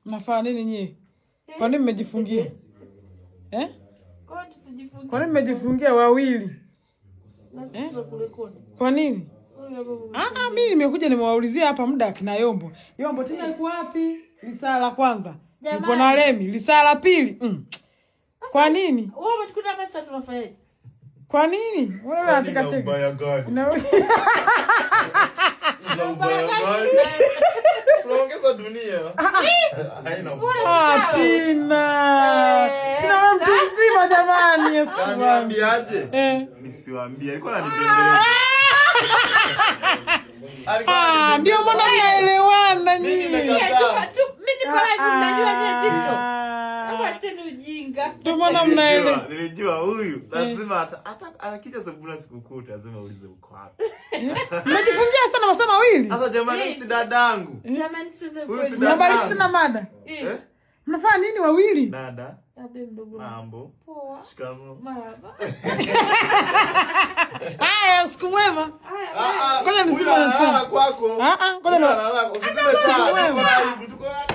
Mnafanya nini nyie? Kwa nini mmejifungia? Eh? Kwa nini tusijifungie? Kwa nini mmejifungia wawili? Na sisi tunakurekodi. Kwa nini? Wewe hapa Ah, ah, mimi nimekuja nimewaulizia hapa muda akina Yombo. Yombo tena yuko wapi? Lisaa la kwanza. Yuko na Lemi, lisaa la pili. Kwa nini? Wewe umetukuta hapa sasa tunafanyaje? Kwa nini? Wewe Kwani unataka na cheki. ubaya gani? Na ubaya gani? Tunaongeza dunia. Haina ubaya. Ah, Tina. Tina wewe mtu mzima jamani. Yesu wangu. Niambiaje? Eh. Nisiwaambie. Alikuwa ananibembeleza. Alikuwa Ah, ananibembeleza. ndio maana mnaelewana Mimi nyinyi. nimekataa. Tu mimi nipo live, mnajua nyie TikTok. Ah. Hebu acheni ujinga. Ndio maana mnaelewa. Nilijua huyu lazima hata akija Sabuna sikukuu lazima uulize uko wapi. Mmejifungia sana masaa mawili. Sasa jamani, huyu si dadangu. Jamani, sasa Huyu si kweli. Mnabadilisha tena mada. Eh? Mnafanya nini wawili? Dada, Abe mdogo wangu. mambo. Poa. Shikamoo. Marhaba. Haya, usiku mwema. Ah, ah, Ngoja huyu nizime analala taa. kwako. Ah, ah, ngoja Huyu analala. Usizime taa. Mwema. Tuko live, tuko live.